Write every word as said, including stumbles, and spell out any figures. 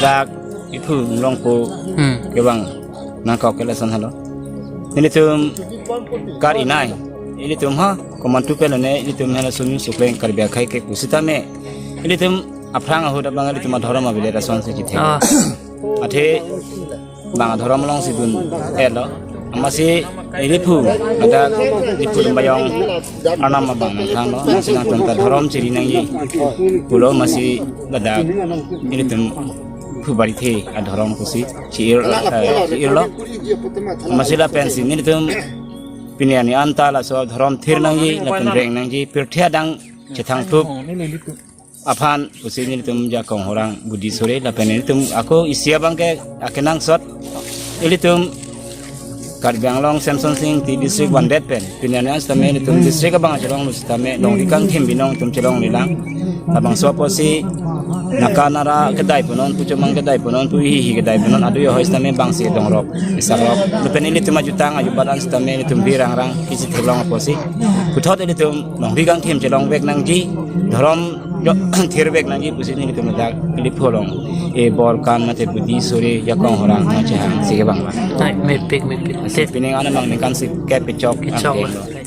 Dak iphu longpo Hmm. kevang nangkok ke lason halo. Nelitum kar inai, ilitum ha komantu pelone, ilitum hala sumi sukleng Karbi akhei ke pusitame, ilitum aphrang ahut abang ilitum adhorom abilet asonsi kithek. Ah. Athe bang adhorom alongsi dun-etlo. Amatsi iliphu, ada iliphu Limbayong arnam abang nangthanlo. Amatsi nangtum ta dhorom chiri nangji pulo, amatsi ladak ilitum phu Barithe adhorom pusi chi-ir, eh, chi-irlo. Amatsi lapensi nelitum pini arni anta laso dhorom thir nangji, lapen reng nangji, pirthe adang chethangthup aphan pusi nelitum jakong horang budi sore, lapen nelitum ako isi abang ke akenangsot ilitum Karbi Anglong Semsonsing Ingti district vandet pen pini arni sitame ilitum district abang chelonglo sitame longri kangthim binong atum chelongle lang. Labangso apotsi naka nara kedai punon, pu chomang kedai punon, pu hihi kedai punon, adu yo hoi sitame bangsi dongrok, isakrok. Lapen ilitum ajutang ajubat an sitame ilitum birangrang kisi theklong apotsi puthot ilitum longri kangthim chelongvek nangji, dhorom Jo, thirvek nangji pusi nelitum dak Lip along e bor kan mate budi sore jakong horang ma chehang si kevang ma. Ai, mepik, mepik. Si pining anam nang ningkan si kep kechok. Kechok. Angke.